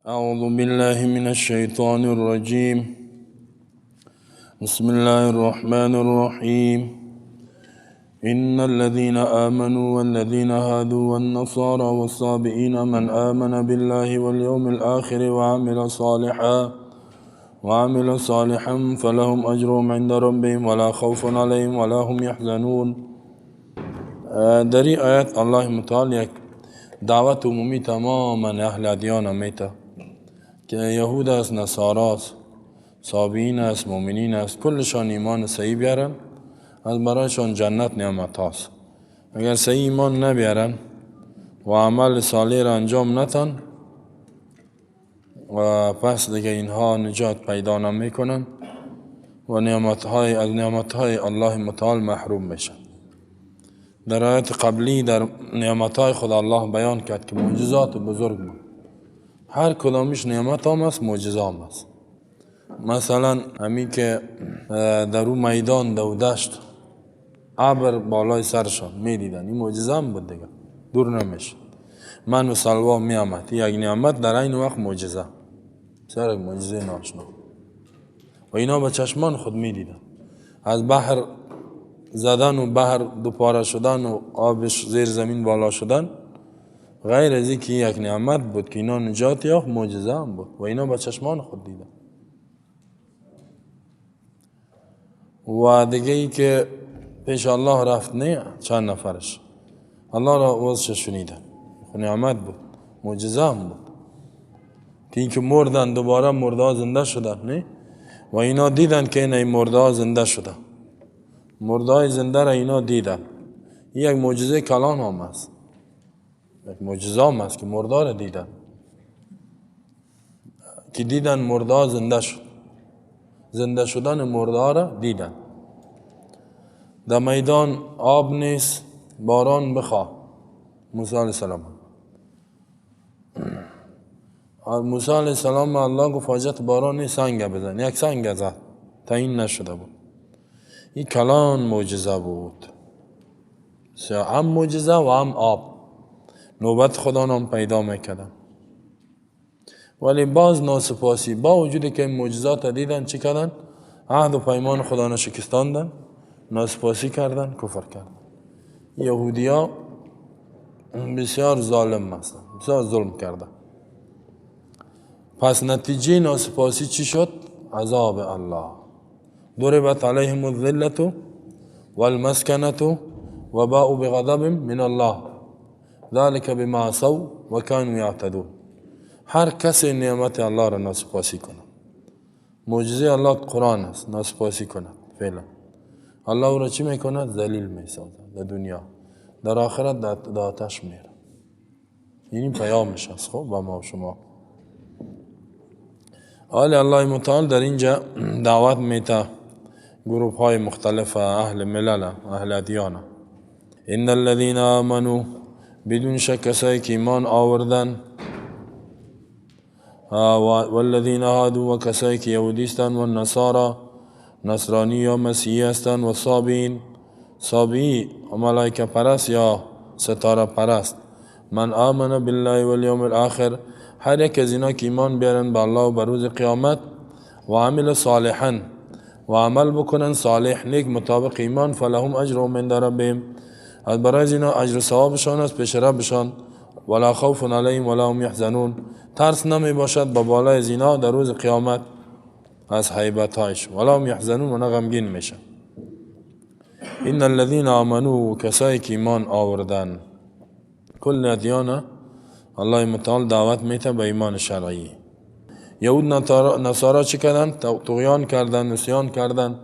اعوذ بالله من الشیطان الرجیم. بسم الله الرحمن الرحیم. ان الذين آمنوا والذين هادوا والنصارى والصابئين من آمن بالله واليوم الآخر وعمل صالحا فلهم اجرهم عند ربهم ولا خوف عليهم ولا هم يحزنون. در این آیت الله متعال یک دعوت عمومی تماما اهل ادیان میته که یهود است، نصارا است، صابئین است، مؤمنین است، کلشان ایمان صحیح بیارن، از برایشان جنت نعمت هاست. اگر صحیح ایمان نبیارن و عمل صالح را انجام نتن و پس دیگه اینها نجات پیدا نمیکنن و نعمتهای از نعمتهای الله متعال محروم میشن. در آیت قبلی در نعمتهای خود الله بیان کرد که معجزات بزرگ بود، هر کدامش نعمت هم است، معجزه هم است. مثلا همین که در او میدان در دشت ابر بالای سرشان میدیدن، این معجزه هم بود دیگه، دور نمیشد. من و سلوا می آمد، یک نعمت در این وقت معجزه، بسیار یک معجزه ناشنا و اینا به چشمان خود میدیدن. از بحر زدن و بحر دوپاره شدن و آبش زیر زمین بالا شدن، غیر از اینکه یک نعمت بود که اینا نجات یافت، معجزه هم بود و اینا به چشمان خود دیدن. و دیگه ای که پیش الله رفت نه چند نفرش الله را وضعش شنیدن، نعمت بود، معجزه هم بود که اینکه مردن دوباره مرده زنده شدن، نه و اینا دیدن که این مرده زنده شدن، مرده زنده را اینا دیدن. این یک معجزه کلان هم است، یک معجزه هم است که مرده را دیدن، که دیدن مرده زنده شد، زنده شدن مرده را دیدن. در میدان آب نیست، باران بخواه. موسی علیه السلام، موسی علیه السلام الله گفت حاجت باران نیست، سنگ بزن، یک سنگ زد، تعیین نشده بود. این کلان معجزه بود، هم معجزه و هم آب. نوبت خدا نام پیدا میکردن، ولی باز ناسپاسی، با وجودی که این معجزات دیدن چی کردن؟ عهد و پیمان خدا را شکستاندن، ناسپاسی کردن، کفر کردن. یهودیا بسیار ظالم هستند، بسیار ظلم کردن. پس نتیجه ناسپاسی چی شد؟ عذاب الله. ضربت علیهم الذلة والمسکنة وباءوا بغضب من الله ذلك بما عصوا وكانوا يعتدون. هر کسی نعمت الله را ناسپاسی کنه، معجزه الله قرآن است، ناسپاسی کنه فعلا الله او را چی میکند؟ ذلیل میسازد در دنیا، در آخرت در آتش میره. این پیامش است خب با ما و شما. حال الله متعال در اینجا دعوت میته گروه های مختلف اهل ملل، اهل ادیان. ان الذين آمنوا، بدون شک کسایی که ایمان آوردن، والذین هادوا و کسایی که یهودی هستند، و النصارى نصرانی یا مسیحی هستند، و صابئین، صابئی ملائکه پرست یا ستاره پرست، من آمن بالله والیوم الاخر، هر یک از اینا که ایمان بیارن به الله و به روز قیامت، و عمل صالحا و عمل بکنن صالح نیک مطابق ایمان، فلهم اجرهم عند ربهم، از برای اینا اجر و ثوابشان است پیش ربشان، ولا خوف علیهم ولا هم یحزنون، ترس نمی باشد با بالای از اینا در روز قیامت از هیبت‌هایش، ولا هم یحزنون و نه غمگین میشن. ان الذين آمنوا، کسایی که ایمان آوردن، کل ادیان الله متعال دعوت میته به ایمان شرعی. یهود نصارا چی کردن؟ طغیان کردن، نسیان کردن،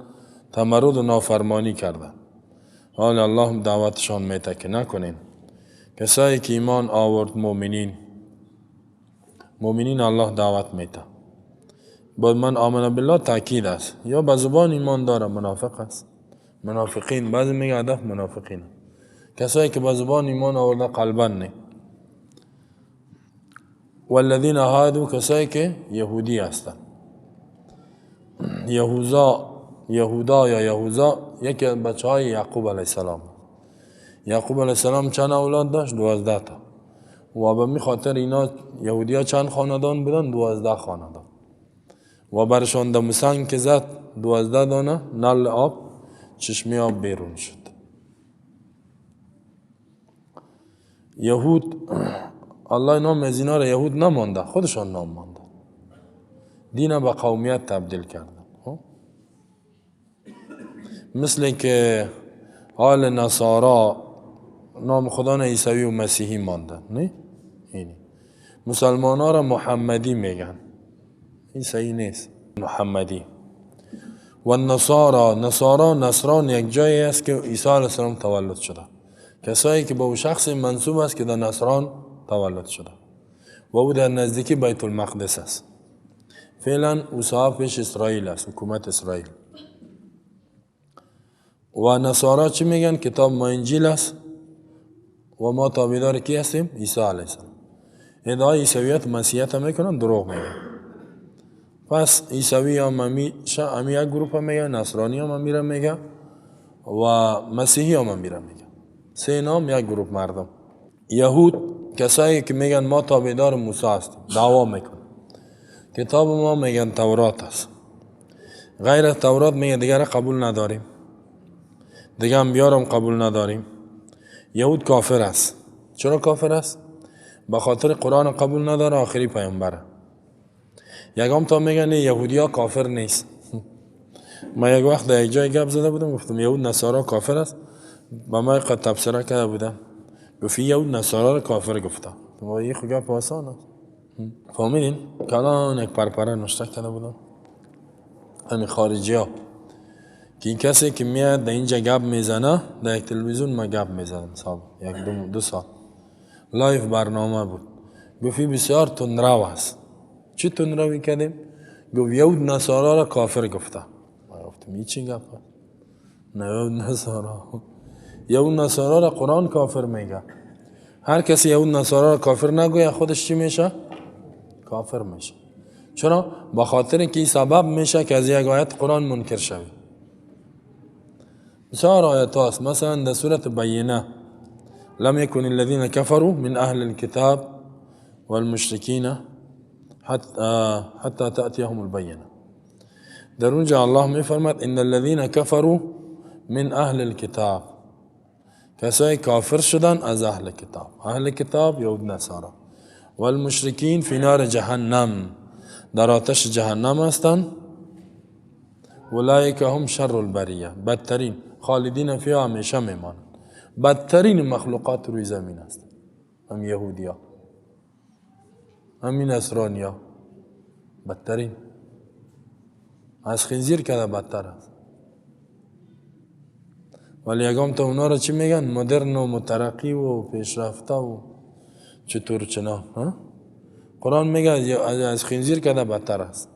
تمرد و نافرمانی کردن. حال الله دعوتشان میته که نکنین. کسایی که ایمان آورد، مؤمنین، مؤمنین الله دعوت میته. با من آمن بالله تاکید است، یا به زبان ایمان داره منافق است. منافقین بعضی میگه هدف منافقین، کسایی که به زبان ایمان آورده قلبا نه. والذین هادوا، کسایی که یهودی هستند، یهودا یا یهوذا یکی از بچه های یعقوب علیه السلام. یعقوب علیه السلام چند اولاد داشت؟ 12 تا. و به می خاطر اینا یهودی ها چند خاندان بودن؟ 12 خاندان. و برشان دم سنگ که زد 12 دانه نل آب، چشمه آب بیرون شد. یهود الله نام از اینا را یهود نمانده، خودشان نام مانده. دین به قومیت تبدیل کردن. مثل که حال نصارا نام خدا نه عیسوی و مسیحی ماندن، نه؟ اینی مسلمان ها را محمدی میگن، عیسوی نیست، محمدی. و نصارا، نصارا نصران یک جایی است که عیسی علیه السلام تولد شده، کسایی که به او شخص منسوب است که در نصران تولد شده و او در نزدیکی بیت المقدس است. فعلا او صاحب پیش اسرائیل است، حکومت اسرائیل. و نصارا چی میگن؟ کتاب ما انجیل است و ما تابعدار کی هستیم؟ عیسی علیه السلام. ادعای عیسویت مسیحیت هم میکنن، دروغ میگن. پس عیسوی هم امی یک گروپ میگن، نصرانی هم امی را میگن و مسیحی هم امی را میگن. سه نام یک گروپ مردم. یهود کسایی که میگن ما تابعدار موسی هستیم، دعوا میکنن. کتاب ما میگن تورات است، غیر تورات میگن دیگر قبول نداریم، دیگه انبیا قبول نداریم. یهود کافر است. چرا کافر است؟ به خاطر قرآن قبول نداره، آخری پیامبره. یکم تا میگن یهودی ها کافر نیست. ما یک وقت در یک جای گپ زده بودم، گفتم یهود نصارا کافر است، با ما قد تبصره کرده بودم، گفت یهود نصارا را کافر گفته. ما یه خو گپ آسان است. فهمیدین؟ کلان یک پرپره نوشته کرده بودم همین خارجی ها که این کسی که میاد در اینجا گپ میزنه، در یک تلویزیون ما گپ میزنم صاحب، یک دو سال live برنامه بود، گفت بسیار تندرو است. چی تندروی کردیم؟ گفت یهود نصارا را کافر گفته. ما گفتم این چی گپ؟ نه یهود نصارا، یهود نصارا را قرآن کافر میگه. هر کسی یهود نصارا را کافر نگوید خودش چی میشه؟ کافر میشه. چرا؟ با خاطر که این سبب میشه که از یک آیت قرآن منکر شوی. بسیار آیت هاست، مثلا در سورة بینه لم يكن الذين كفروا من أهل الكتاب والمشركين حتى تأتيهم البينة. در اونجا الله میفرماد ان الذين كفروا من أهل الكتاب، کسایی کافر شدن از اهل کتاب، اهل کتاب یهود نصارا، والمشرکین فی نار جهنم، در آتش جهنم هستند. اولئک هم شر البریه، بدترین، خالدین فیها، همیشه میمانند، بدترین مخلوقات روی زمین است. هم یهودیا، همین نصرانیا، بدترین، از خنزیر کده بدتر است. ولی یگام تا اونا را چی میگن؟ مدرن و مترقی و پیشرفته و چطور چنا. قرآن میگه از خنزیر کده بدتر است،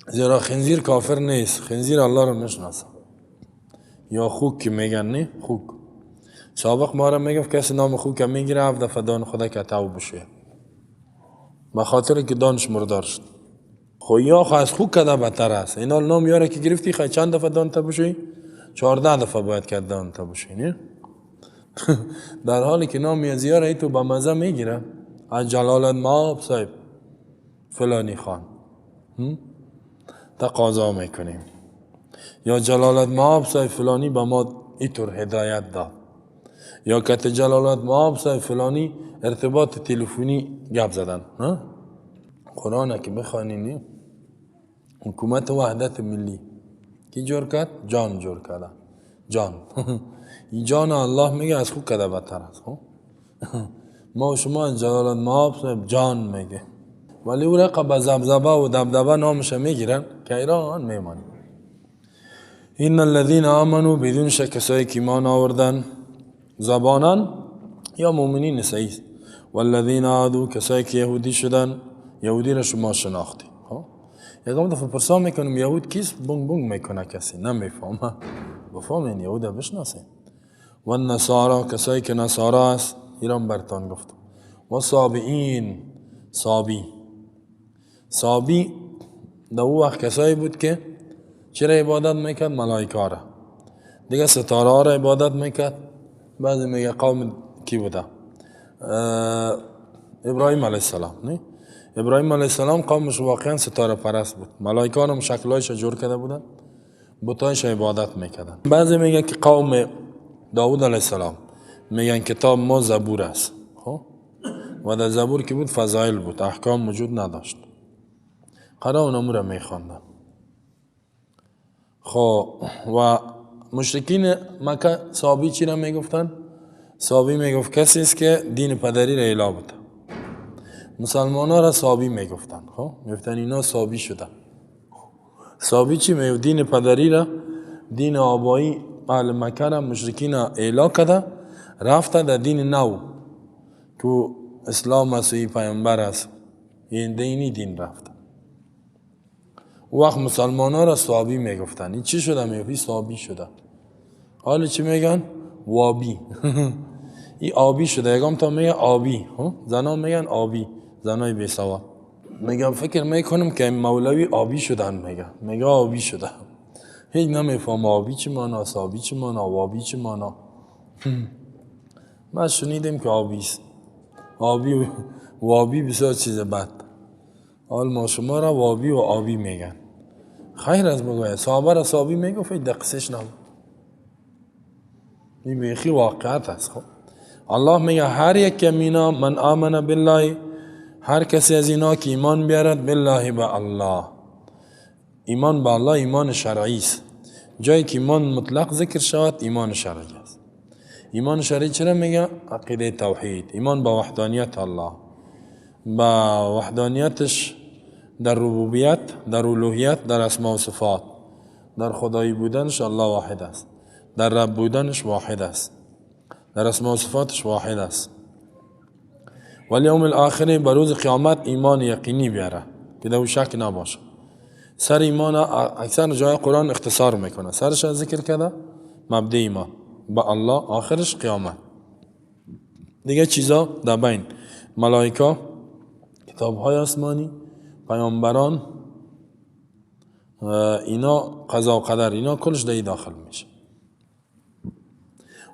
زیرا خنزیر کافر نیست، خنزیر الله را میشناسه. یا خوک که میگن، نه خوک، سابق ما را میگفت کسی نام خوک میگیره 7 دفعه دان خدا که تاو بشه، به خاطر که دانش مردار شد. خو یا خو از خوک کده بدتر است. اینا نام یاره که گرفتی خی چند دفعه دان تا بشوی؟ 14 دفعه باید که دان تا بشوی، نه؟ در حالی که نام از یاره ای تو به مزه میگیره، از جلالت مآب صاحب فلانی خان تقاضا میکنیم، یا جلالت مآب صاحب فلانی به ما اینطور هدایت داد، یا که جلالت مآب صاحب فلانی ارتباط تلفنی گپ زدن. قرآن که بخوانی، حکومت وحدت ملی کی جور کرد؟ جان جور کرده، جان. این جان الله میگه از خوب کده بدتر است. ما و شما جلالت مآب صاحب جان میگه، ولی او رقم به زبزبه و دبدبه نامش میگیرن که ایران میمانیم. ان الذين آمنوا، بدون شک کسایی که ایمان آوردن زبانان یا مؤمنین صحیح، والذین عادوا، کسایی که یهودی شدن، یهودی را شما شناختی. یکم دفعه پرسا میکنم یهود کیست؟ بونگ بونگ میکنه، کسی نمیفهمه. بفهمین یهود بشناسین. و النصارا، کسایی که نصارا است، ایران برتان گفتم. و صابئین، صابی، صابی در او وقت کسایی بود که چرا عبادت میکرد؟ ملائکه را، دیگه ستاره ها را عبادت میکرد. بعضی میگه قوم کی بوده؟ ابراهیم علیه السلام، نه؟ ابراهیم علیه السلام قومش واقعا ستاره پرست بود، ملائکه هم شکلایش جور کرده بودن، بتایش عبادت میکردن. بعضی میگن که قوم داود علیه السلام میگن کتاب ما زبور است، خب؟ و در زبور که بود فضایل بود، احکام وجود نداشت، قرآن اونمو را میخواندن. خب و مشرکین مکه صابی چی را میگفتن؟ صابی میگفت کسی است که دین پدری را اعلا بوده. مسلمان ها را صابی میگفتن، خب میگفتن اینا صابی شدن. صابی چی میگفت؟ دین پدری را، دین آبایی اهل مکه را، مشرکین را اعلا کرده، رفته در دین نو که اسلام است و ای پیامبر است، این دینی دین رفته. وقت مسلمان ها را صابی میگفتن. این چی شده؟ میگفت صابی شده. حالا چی میگن؟ وابی. این آبی شده. یکم تا میگه آبی، زنان میگن آبی، زنای بی سواد. میگم فکر میکنم که این مولوی آبی شدن، میگه آبی شده. هیچ نمیفهم آبی چی مانا، صابی چی مانا، وابی چی مانا. ما شنیدیم که آبی است. آبی و وابی بسیار چیز بد. حال ما شما را وابی و آبی میگن. خیر از بگوید صحابه را صحابی میگفت، دقسش نبود. این بیخی واقعیت است. خب الله میگه هر یک مینا من آمن بالله، هر کسی از اینا که ایمان بیارد، بالله به الله. ایمان به الله ایمان شرعی است. جایی که ایمان مطلق ذکر شود ایمان شرعی است. ایمان شرعی چرا میگه؟ عقیده توحید، ایمان به وحدانیت الله، به وحدانیتش در ربوبیت، در الوهیت، در اسماء و صفات، در خدایی بودنش الله واحد است، در رب بودنش واحد است، در اسماء و صفاتش واحد است. ولیوم الاخر، به روز قیامت ایمان یقینی بیاره که در او شک نباشه. سر ایمان اکثر جای قرآن اختصار میکنه، سرش ذکر کرده مبدأ ایمان به الله، آخرش قیامت. دیگه چیزا در بین ملائکه، کتاب های آسمانی، پیامبران، اینا قضا و قدر، اینا کلش در داخل میشه.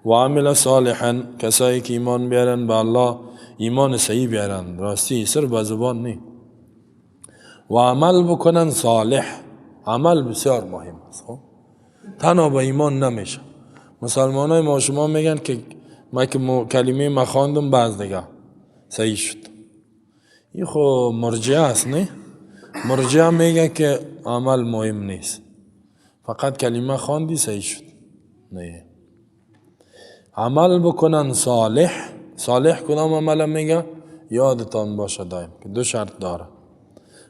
و عمل صالحا، کسایی که ایمان بیارن به الله، ایمان صحیح بیارن، راستی، صرف به زبان نی، و عمل بکنن صالح. عمل بسیار مهم است. تنها به ایمان نمیشه. مسلمان های ما شما میگن که ما که کلمه ما خواندم بعض دیگه صحیح شد. این خو مرجعه است، نه؟ مرجعه میگه که عمل مهم نیست، فقط کلمه خواندی صحیح شد. نه، عمل بکنن صالح. صالح کدام عمل میگه؟ یادتان باشه دایم که دو شرط داره.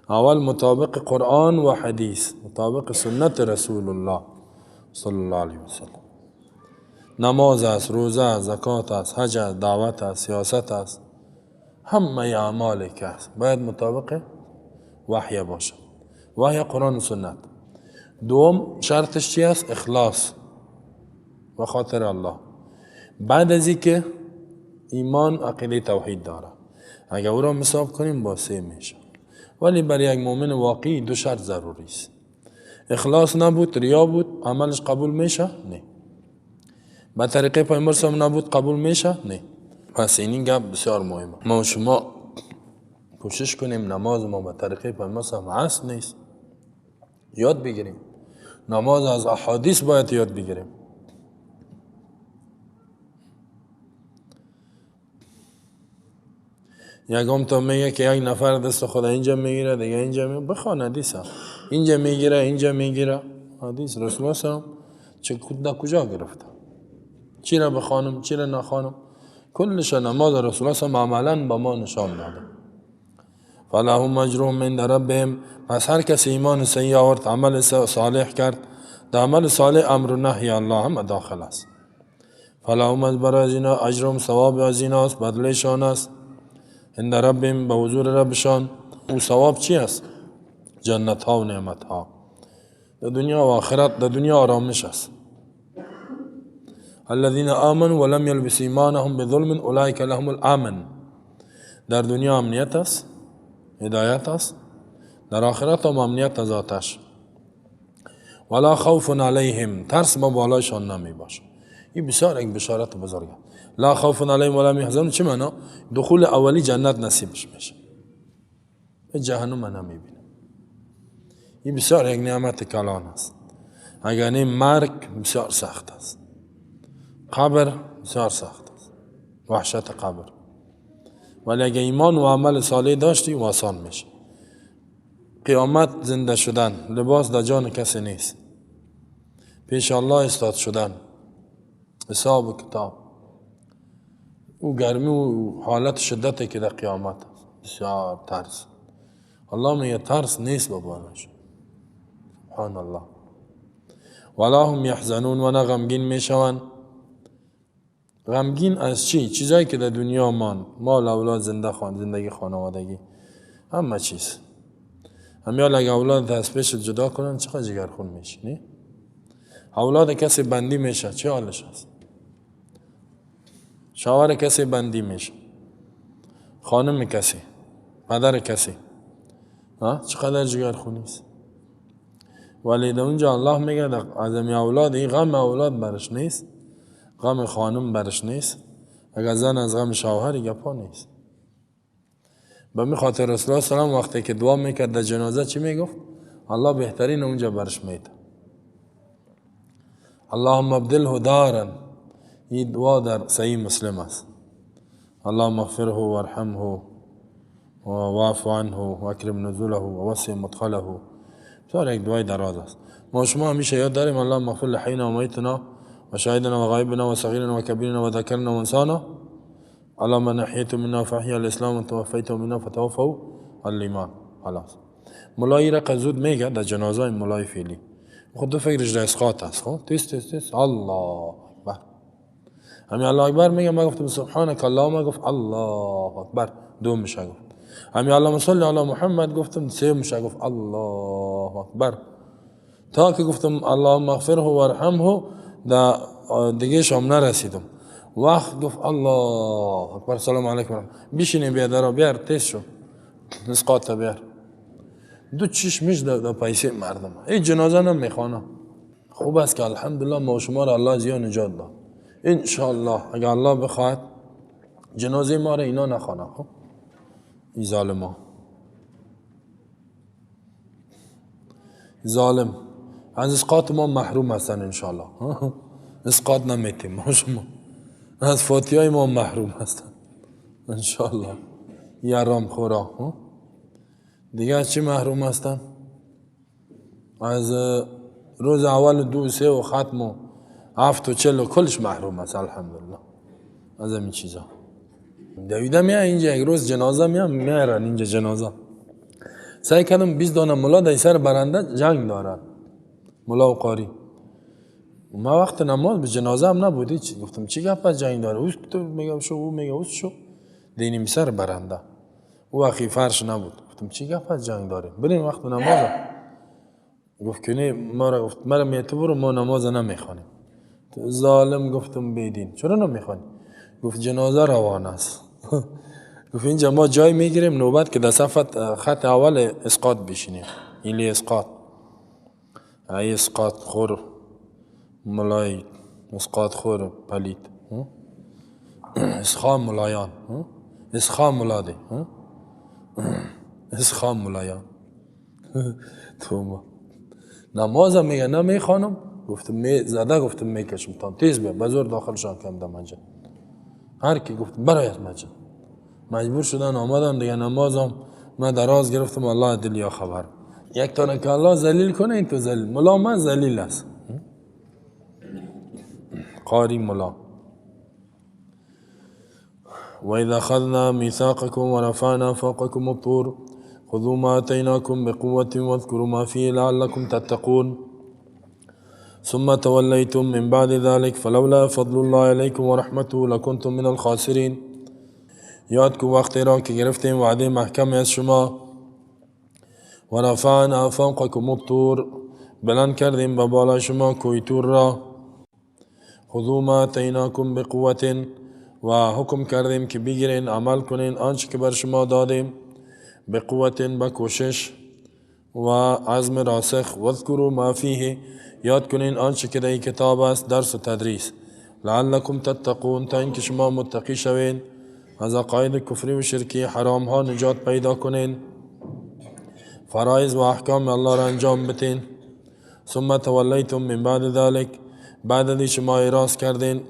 اول مطابق قرآن و حدیث، مطابق سنت رسول الله صلی الله علیه وسلم. نماز است، روزه است، زکات است، حج است، دعوت است، سیاست است، همه اعمالی که است باید مطابق وحی باشه، وحی قرآن و سنت. دوم شرطش چی است؟ اخلاص و خاطر الله. بعد از اینکه ایمان عقیده توحید داره، اگر او را حساب کنیم با سه میشه. ولی برای یک مؤمن واقعی دو شرط ضروری است. اخلاص نبود، ریا بود، عملش قبول میشه؟ نه. به طریقه پیامبر صلی الله نبود، قبول میشه؟ نه. پس این گپ بسیار مهمه. ما و شما کوشش کنیم نماز ما به طریقه پیامبر صلی الله علیه نیست، یاد بگیریم. نماز از احادیث باید یاد بگیریم. یکم تا میگه که یک نفر دست خدا اینجا میگیره، دیگه اینجا میگیره، بخوان حدیث ها. اینجا میگیره، اینجا میگیره. حدیث رسول الله صلی الله علیه و کجا گرفته؟ چی را بخوانم، چی را نخوانم؟ کلش نماز رسول الله صلی الله علیه و عملا با ما نشان داده. فلهم اجرهم عند ربهم. پس هر کس ایمان صحیح آورد، عمل صالح کرد، در عمل صالح امر و نهی الله هم داخل است. فلهم از برای از اینا اجرهم، ثواب از ایناست، بدلشان است. عند ربهم، به حضور ربشان. او ثواب چی است؟ جنت ها و نعمت ها در دنیا و آخرت. در دنیا آرامش است. الذين آمنوا ولم يلبسوا ایمانهم بظلم اولئک لهم الامن. در دنیا امنیت است، هدایت است، در آخرت هم امنیت از آتش. ولا خوف علیهم، ترس با بالایشان نمی باشه. این بسیار یک بشارت بزرگه. لا خوف علیهم ولا هم یحزنون چه معنا؟ دخول اولی جنت نصیبش میشه، به جهنم نمیبینه. این بسیار یک نعمت کلان است. اگر نه مرگ بسیار سخت است، قبر بسیار سخت است، وحشت قبر. ولی اگر ایمان و عمل صالح داشتی آسان میشه. قیامت زنده شدن، لباس در جان کسی نیست، پیش الله استاد شدن، حساب و کتاب، او گرمی و حالت شدتی که در قیامت است، بسیار ترس. الله میگه ترس نیست بابانش. سبحان الله. ولا هم یحزنون و نه غمگین میشوند. غمگین از چی؟ چیزایی که در دنیا مان، مال، اولاد، زنده خان، زندگی خانوادگی، همه چیز. همیال اگه اولاد از پیش جدا کنن چقدر جگرخون میشه، نه؟ اولاد کسی بندی میشه چه حالش هست؟ شوهر کسی بندی میشه، خانم کسی، پدر کسی، چقدر جگرخونی است. ولی در اونجا الله میگه از اولاد، این غم اولاد برش نیست، غم خانم برش نیست، اگر زن از غم شوهر گپا نیست. به می خاطر رسول الله سلام وقتی که دعا میکرد در جنازه چی میگفت؟ الله بهترین اونجا برش میده. اللهم ابدله دارا. این دعا در صحیح مسلم است. اللهم اغفره وارحمه واعف عنه واکرم نزوله ووسع مدخله. بسیار یک دعای دراز است. ما شما همیشه یاد داریم اللهم اغفر لحینا و میتنا و شاهدنا و غایبنا و صغیرنا و کبیرنا و ذکرنا و انسانا. اللهم من احییت منا فاحیا الاسلام و توفیت منا فتوفوا الايمان. خلاص ملایی را زود میگه در جنازه ملای فعلی خود دو فکرش در اسقاط است. خب تیز تیز تیز الله اکبر، همین الله اکبر میگه. ما گفتم سبحانك اللهم، گفت الله اکبر، دو میشه گفت. همین اللهم صل علی محمد گفتم سه میشه گفت الله اکبر. تا که گفتم اللهم اغفره وارحمه در دیگه شام نرسیدم. وقت گفت الله اکبر سلام علیکم، بشینیم بیا درا بیار تیز شو اسقاط بیار. دو چشمش در پیسه مردم این جنازه نمیخوانه. خوب است که الحمدلله ما شما را الله زیاد نجات داد. انشالله اگر الله بخواهد جنازه ما را اینا نخوانه. خب این ظالما ظالم از اسقاط ما محروم هستن انشالله. اسقاط نمیتیم ما شما، از فاتحه ما محروم هستن انشالله. یارام خورا دیگه از چی محروم هستن؟ از روز اول 2 3 و ختم و 7 و 40 و کلش محروم است الحمدلله از این چیزا. دویده میای اینجا یک روز جنازه میام میارن اینجا جنازه. سعی کردم 20 دانه ملا در سر برنده جنگ دارن، ملا و قاری. ما وقت نماز به جنازه هم نبودی، چی گفتم چی گپ جنگ داره؟ او تو میگم شو، او میگه او شو، دینیم سر برنده. او اخی فرش نبود. گفتم چی گپ جنگ داره؟ بریم وقت نماز. گفت که نه، ما را گفت مرا میته برو، ما نماز نمیخوانیم. ظالم گفتم بیدین چرا نمیخوانی؟ گفت جنازه روان است. گفت اینجا ما جای میگیریم نوبت که در صفت خط اول اسقاط بشینیم. ایلی اسقاط، ای اسقاط خور ملای، اسقاط خور پلید، اسخام ملایان، اسخام ملاده، اسخام ملایان. تو نمازم میگه نمیخوانم. گفتم می زده، گفتم میکشم تا تیز بیا بزور داخلشان کم در مسجد. هر کی گفت برای از مسجد مجبور شدن آمدن دیگه. نمازم من دراز گرفتم الله دل یا خبر. یک تانه که الله ذلیل کنه این تو ذلیل. ملا من ذلیل است، قاری ملا. وإذا أخذنا ميثاقكم ورفعنا فوقكم الطور خذوا ما آتيناكم بقوة واذكروا ما فيه لعلكم تتقون ثم توليتم من بعد ذلك فلولا فضل الله عليكم ورحمته لكنتم من الخاسرين. یاد کو وقتی را که گرفتیم وعده محکم از شما، ورفعنا فوقكم الطور، بلند کردیم به بالا شما کوه طور را، خذوا ما آتيناكم بقوة، و حکم کردیم که بگیرین عمل کنین آنچه که بر شما دادیم، به قوت، به کوشش و عزم راسخ، واذکروا ما فیه، یاد کنین آنچه که در این کتاب است، درس و تدریس، لعلکم تتقون، تا اینکه شما متقی شوین، از عقاید کفری و شرکی حرام ها نجات پیدا کنین، فرائض و احکام الله را انجام بتین. ثم تولیتم من بعد ذلک، بعد از شما اعراض کردین،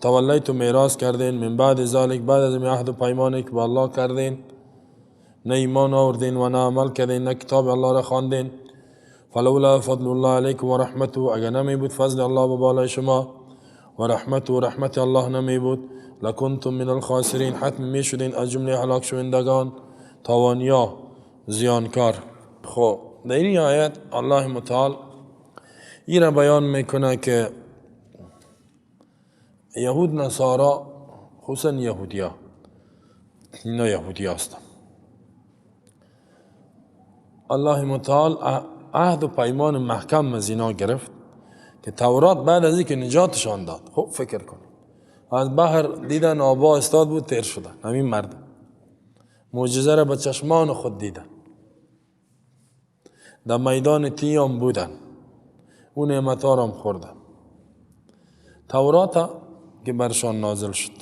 تولیتم اعراض کردین، من بعد ذلک، بعد از عهد و پیمانی که با الله کردین، نه ایمان آوردین و نه عمل کردین، نه کتاب الله را خواندین. فلولا فضل الله علیکم و رحمته، اگر نمی بود فضل الله به بالای شما و رحمت و رحمت الله نمی بود، لکنتم من الخاسرین، حتم می شدین از جمله هلاک شوندگان، تاوانیا، زیانکار. خب در این آیت الله متعال این را بیان میکنه که یهود نصارا، خصوصا یهودیا، اینا یهودی هستن. الله متعال عهد و پیمان محکم از اینا گرفت که تورات بعد از اینکه نجاتشان داد. خب فکر کن، از بحر دیدن آبا استاد بود، تیر شدن. همین مردم معجزه را به چشمان خود دیدن، در میدان تیام بودن، اون نعمت ها را هم خوردن. تورات که برشان نازل شد،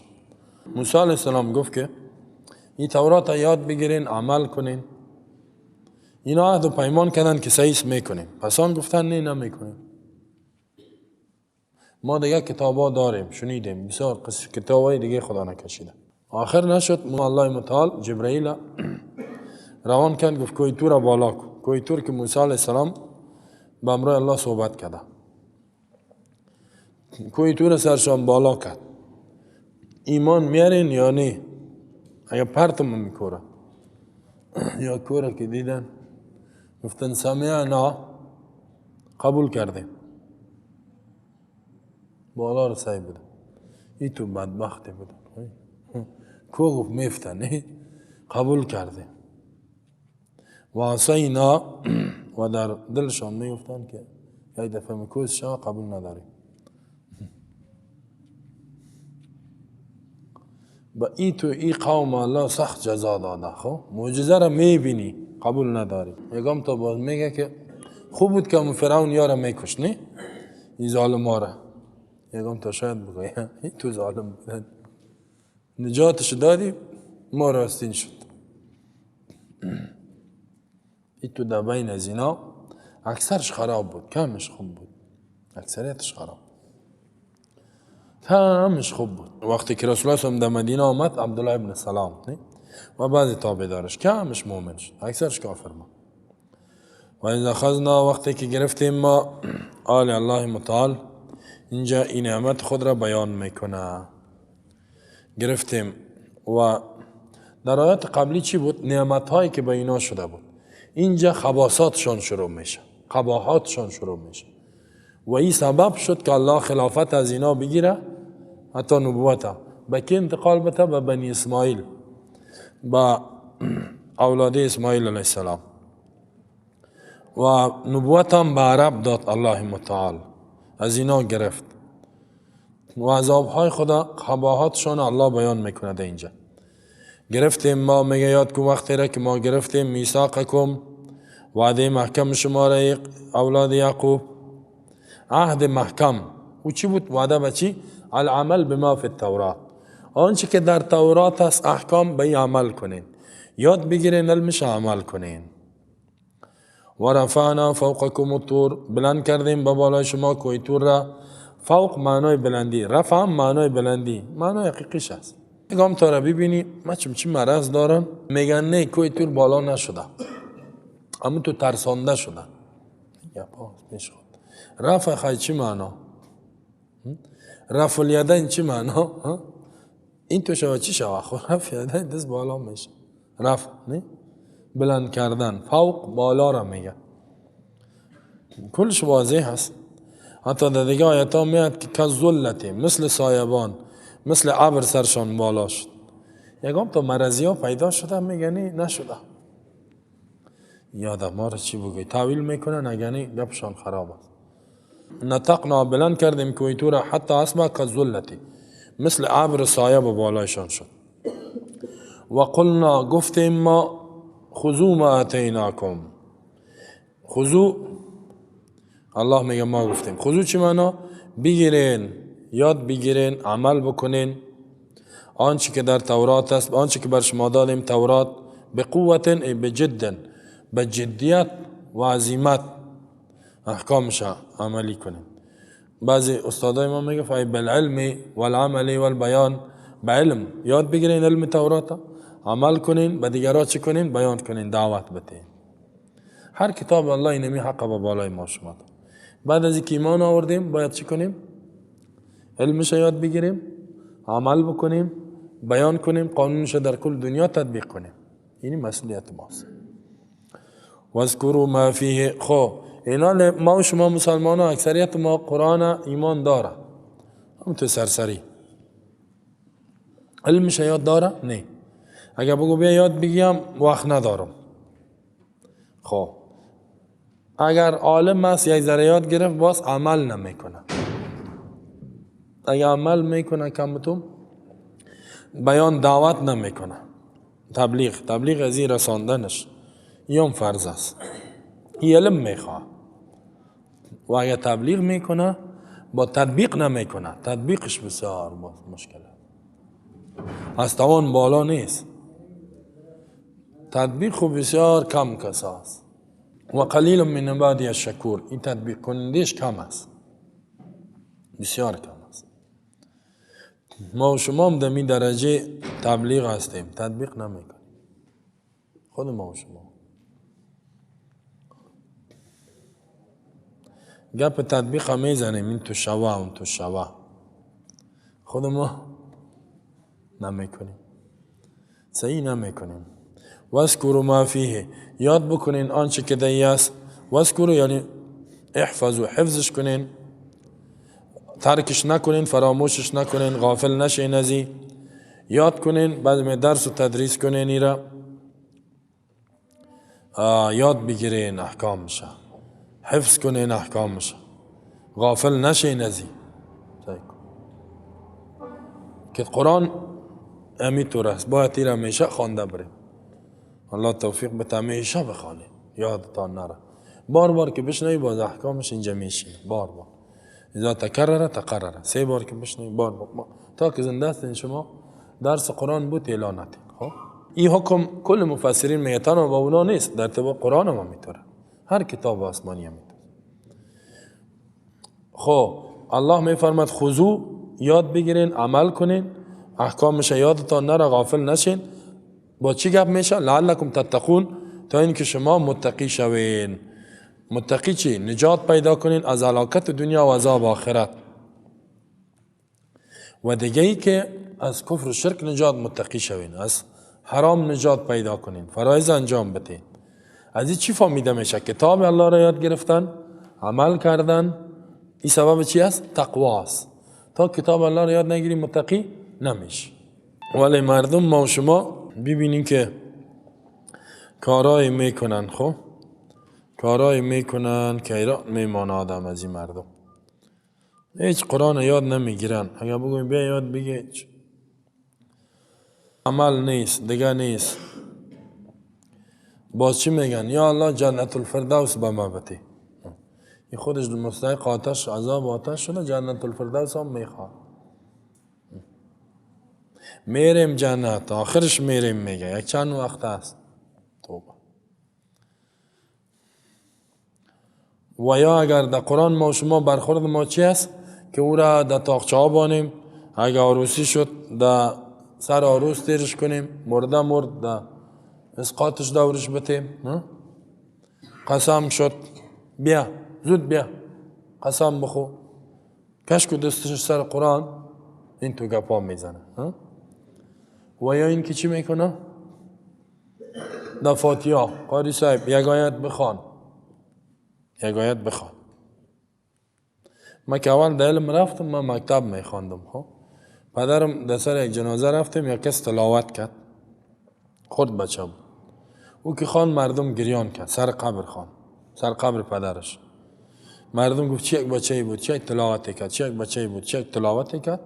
موسی علیه السلام گفت که این تورات یاد بگیرین، عمل کنین. اینا عهد و پیمان کردن که سعیس میکنیم، پس آن گفتن نه نمیکنیم، ما دیگه کتابا داریم، شنیدیم بسیار کتابای دیگه خدا نکشیده. آخر نشد، الله متعال جبرئیل روان کرد، گفت کوه طور بالا کن. کوه طور که موسی علیه السلام با امرای الله صحبت کرده، کوه طور سرشان بالا کرد. ایمان میارین یا نه؟ اگه پرتم میکوره یا کوره که دیدن، گفتن سمعنا، قبول کردیم. بالا رو سعی بودن، ای تو بدبختی بودن. کو گفت میفتن، قبول کردیم. و عصینا، و در دلشان میگفتن که یک دفعه میکوز شما قبول نداریم. با ای تو ای قوم الله سخت جزا داده. خب معجزه را میبینی قبول نداری. یکم تا باز میگه که خوب بود که فرعون یارا میکش، نه این ظالم ها را. یکم تا شاید بگه ای تو ظالم بودن، نجاتش دادی ما راستین شد. ای تو در بین از اینا اکثرش خراب بود، کمش خوب بود، اکثریتش خراب، کمش خوب بود. وقتی که رسول الله در مدینه آمد، عبدالله ابن سلام و بعضی تابعدارش کمش مؤمن شد، اکثرش کافر ما. و اذا اخذنا، وقتی که گرفتیم ما آل الله متعال، اینجا این نعمت خود را بیان میکنه. گرفتیم و در آیات قبلی چی بود؟ نعمت هایی که به اینا شده بود. اینجا خباثاتشان شروع میشه، قباحاتشان شروع میشه و این سبب شد که الله خلافت از اینا بگیره، حتی نبوت به کی انتقال بده؟ به بنی اسماعیل، به اولاد اسماعیل علیه السلام. و نبوت هم به عرب داد الله متعال، از اینا گرفت و عذابهای خدا، قباحاتشان الله بیان میکنه در اینجا. گرفتیم ما، میگه یاد کن وقتی را که ما گرفتیم میثاقکم، وعده محکم شما را اولاد یعقوب، عهد محکم. او چی بود؟ وعده به چی؟ العمل بما فی التورات، آنچه که در تورات است احکام به عمل کنین، یاد بگیرین علمش عمل کنین. و رفعنا فوقکم الطور، بلند کردیم به بالای شما کوه طور را. فوق معنای بلندی، رفع معنای بلندی، معنای حقیقیش است. میگم تا را ببینی من چی مرض دارم، میگن نه کوه طور بالا نشده، اما تو ترسانده شده. میشد رفع خی چی معنا؟ رفع الیدین چی معنا؟ این تو شوه چی شوه؟ خب رفع یدین دست بالا میشه، رفع نه بلند کردن، فوق بالا را میگه. کلش واضح هست. حتی در دیگه آیت ها میاد که کالظلة، مثل سایبان، مثل ابر سرشان بالا شد. یکم تا مرضی ها پیدا شده، میگه نه نشده. یادم ما را چی بگوی؟ تاویل میکنن، اگه نه گپشان خراب است. نطقنا، بلند کردیم کوه طور، حتی اصبح کالظلة، مثل ابر سایه به بالایشان شد. و قلنا، گفتیم ما، خذوا ما آتیناکم. خذوا، الله میگه ما گفتیم. خذوا چی معنا؟ بگیرین، یاد بگیرین، عمل بکنین آنچه که در تورات است، آنچه که بر شما دادیم تورات، به قوت ای به جد، به جدیت و عزیمت احکامش عملی کنیم. بعضی استادای ما میگه ای بالعلم والعمل والبیان، به علم یاد بگیرین علم تورات، عمل کنین، به دیگران چی کنین؟ بیان کنین، دعوت بدین. هر کتاب الله اینمی حق به بالای ما شما داد. بعد از اینکه ایمان آوردیم باید چی کنیم؟ علمش یاد بگیریم، عمل بکنیم، بیان کنیم، قانونش در کل دنیا تطبیق کنیم. اینی مسئولیت ماست. واذکروا ما فیه. خب اینا ما و شما مسلمان ها اکثریت ما قرآن ایمان داره، هم تو سرسری علمش یاد داره؟ نه. اگر بگو بیا یاد بگیم وقت ندارم. خب اگر عالم است یک ذره یاد گرفت باز عمل نمیکنه. اگر عمل میکنه کمتون بیان دعوت نمیکنه، تبلیغ از این رساندنش این فرض است، این علم میخواه. و اگر تبلیغ میکنه با تطبیق نمیکنه، تطبیقش بسیار مشکل از توان بالا نیست، تطبیق خو بسیار کم کس است. و قلیل من عبادی الشکور، این تطبیق کنندش کم است، بسیار کم است. ما و شما هم در این درجه تبلیغ هستیم، تطبیق نمیکنیم خود ما و شما. گپ تطبیق هم میزنیم، این تو شوه اون تو شوه، خود ما نمیکنیم، صحیح نمیکنیم. واذکروا ما فیه، یاد بکنین آنچه که در است. واذکروا یعنی احفظوا، حفظش کنین، ترکش نکنین، فراموشش نکنین، غافل نشین ازی، یاد کنین، بعد می درس و تدریس کنین، ایرا یاد بگیرین احکامش، حفظ کنین احکامش، غافل نشین ازی. که قرآن امی طور است، باید ایرا همیشه خوانده بریم. الله توفیق بده همیشه بخوانیم، یادتان نره. بار بار که بشنوی باز احکامش اینجا میشینه، بار بار. اذا تکرر تقرر، سه بار که بشنوی بار بار تا که زنده هستین شما درس قرآن بود اعلان نتین. خب این حکم کل مفسرین میگه تنها با اونا نیست، در ارتباط قرآن هم میتونه، هر کتاب آسمانی هم میتونه. خب الله میفرماد خذو، یاد بگیرین، عمل کنین، احکامش یادتان نره، غافل نشین. با چی گپ میشه؟ لعلکم تتقون، تا اینکه شما متقی شوین. متقی چی؟ نجات پیدا کنین از هلاکت دنیا و عذاب آخرت. و دیگه ای که از کفر و شرک نجات متقی شوین، از حرام نجات پیدا کنین، فرایض انجام بدین. از این چی فهمیده میشه؟ کتاب الله را یاد گرفتن، عمل کردن، این سبب چی است؟ تقوا است. تا کتاب الله را یاد نگیری متقی نمیش. ولی مردم ما و شما ببینیم که کارای میکنن، خب کارای میکنن که ایران میمانه آدم از این مردم هیچ قرآن یاد نمیگیرن. اگر بگویم بیا یاد بگی عمل نیست، دیگه نیست. باز چی میگن؟ یا الله جنت الفردوس به ما بده. این خودش مستحق آتش، عذاب آتش شده، جنت الفردوس هم میخواد. میریم جنت، آخرش میریم، میگه یک چند وقت است توبه. و یا اگر در قرآن ما شما برخورد ما چی است؟ که او را در تاقچه ها بانیم، اگر عروسی شد در سر عروس تیرش کنیم، مرده مرد در اسقاطش دورش بتیم، قسم شد بیا زود بیا قسم بخو، کشک و دستش سر قرآن، این تو گپا میزنه. و یا این که چی میکنه؟ در فاتحه قاری صاحب یک آیت بخوان، یک آیت بخوان. من که اول در علم رفتم، من مکتب میخواندم. خب پدرم در سر یک جنازه رفتیم، یک کس تلاوت کرد، خود بچه بود، او که خوان مردم گریان کرد، سر قبر خوان، سر قبر پدرش. مردم گفت چه یک بچه بود، چه یک تلاوت کرد، چه یک بچه بود، چه یک تلاوت کرد.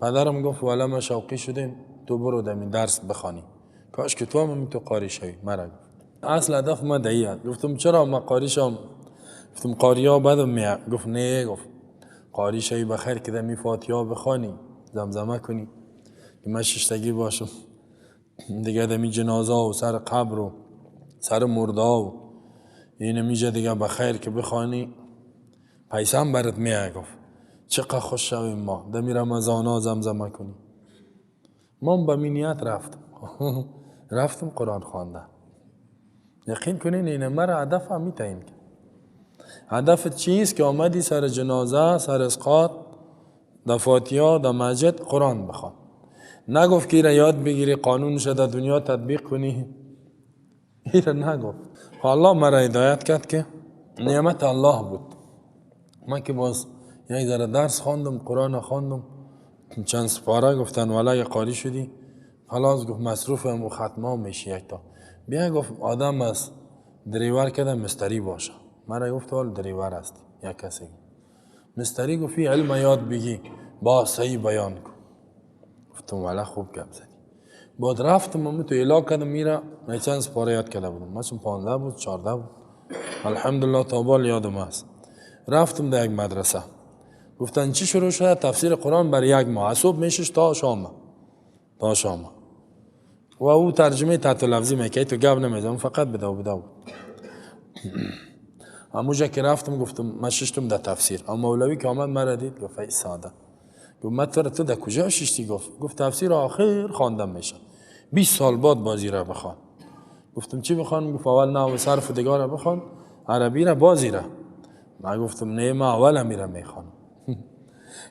پدرم گفت والا ما شوقی شدیم، تو برو دمی درس بخوانی، کاش که تو هم تو قاری شوی. مرا گفت اصل هدف ما دهیه. گفتم چرا ما قاری شم؟ گفتم قاری ها بدم میاد. گفت نه، گفت قاری شوی بخیر که دمی فاتحه بخوانی، زمزمه کنی که من ششتگی باشم دیگه. دمی جنازه و سر قبر و سر مرده و این میشه دیگه بخیر که بخوانی، پیسه هم برات میه. گفت چقدر خوش شویم ما دمی رمضان ها زمزمه کنی. ما به مینیت رفتم رفتم قرآن خواندن. یقین کنین این مرا هدف هم میتعیین کرد. هدف چیست که آمدی سر جنازه، سر اسقاط، در فاتحه، در مسجد قرآن بخوان. نگفت که ایره یاد بگیری، قانونش در دنیا تطبیق کنی، ایره نگفت. الله مرا هدایت کرد که نعمت الله بود. من که باز یک ذره درس خواندم، قرآن خواندم، چند سپاره گفتن ولی قاری شدی خلاص. گفت مصروف هم و ختمه میشی یک تا بیا. گفت آدم از دریور کده مستری باشه. مرا گفت حال دریور است یک کسی مستری. گفت علم یاد بگی با صحیح بیان کن. گفتم والا خوب گپ زدی. بعد رفتم من تو اعلام کردم میره، من چند سپاره یاد کرده بودم، مثلا 15 بود 14 بود، الحمدلله تا بال یادم است. رفتم در یک مدرسه، گفتن چی شروع شده؟ تفسیر قرآن بر یک ماه، از صبح میشش تا شام، تا شام. و او ترجمه تحت لفظی میکرد، تو گپ نمیزم، فقط بده و بده بود. همونجا که رفتم گفتم من ششتم در تفسیر. اما مولوی که آمد مرا دید گفت ای ساده، گفت من تو در کجا ششتی؟ گفت تفسیر آخر خواندم میشه، 20 سال بعد بازی را بخوان. گفتم چی بخوان؟ گفت اول نحو صرف دیگه را بخوان، عربی را بازی را. من گفتم نه، من اول میرم میخوانم.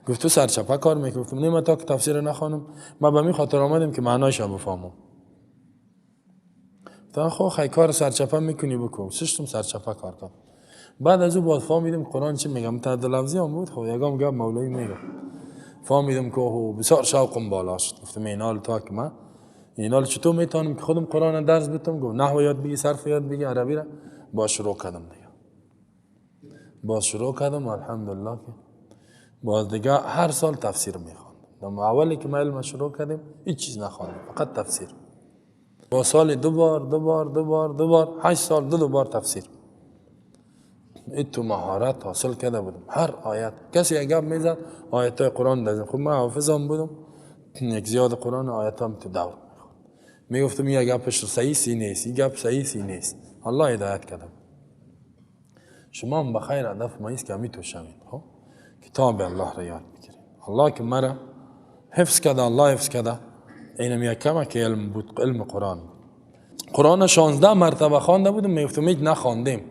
گفت تو سرچپه کار میکنی؟ گفتم نه، من تا که تفسیر نخوانم، من به می خاطر آمدم که معنایش را بفهمم. گفتم خب خی کار سرچپه میکنی بکن. ششتم سرچپه کار کردم. بعد از او باز فهمیدم قرآن چی میگم، تحت لفظی هم بود، خب یگام گپ مولوی میگم. فهمیدم که بسیار شوقم بالا شد. گفتم اینال تا که من اینال چطور میتونم که خودم قرآن درس بدم؟ گفت نحو یاد بگی، صرف یاد بگی، عربی را. با شروع کردم دیگه، باز شروع کردم الحمدلله که باز دیگه هر سال تفسیر میخواندم. اولی که ما علم شروع کردیم هیچ چیز نخواندم، فقط تفسیر. با سال دو بار دو بار دو بار دو بار، 8 سال دو بار تفسیر. این تو مهارت حاصل کرده بودم. هر آیت کسی اگه میزد آیت های قرآن دازم، خب من حافظم بودم، یک زیاد قرآن آیت هم تو دور میخوند. میگفتم این گپش صحیح سی نیست، این گپ صحیح سی نیست. الله هدایت کردم. شما هم بخیر هدف ما ایست که همی تو شوید، خب کتاب الله را یاد بگیرید. الله که مرا حفظ کرده، الله حفظ کرده. اینم یک کمه که علم بود، علم قرآن بود. قرآن 16 مرتبه خوانده بودم، میگفتم هیچ نخواندیم.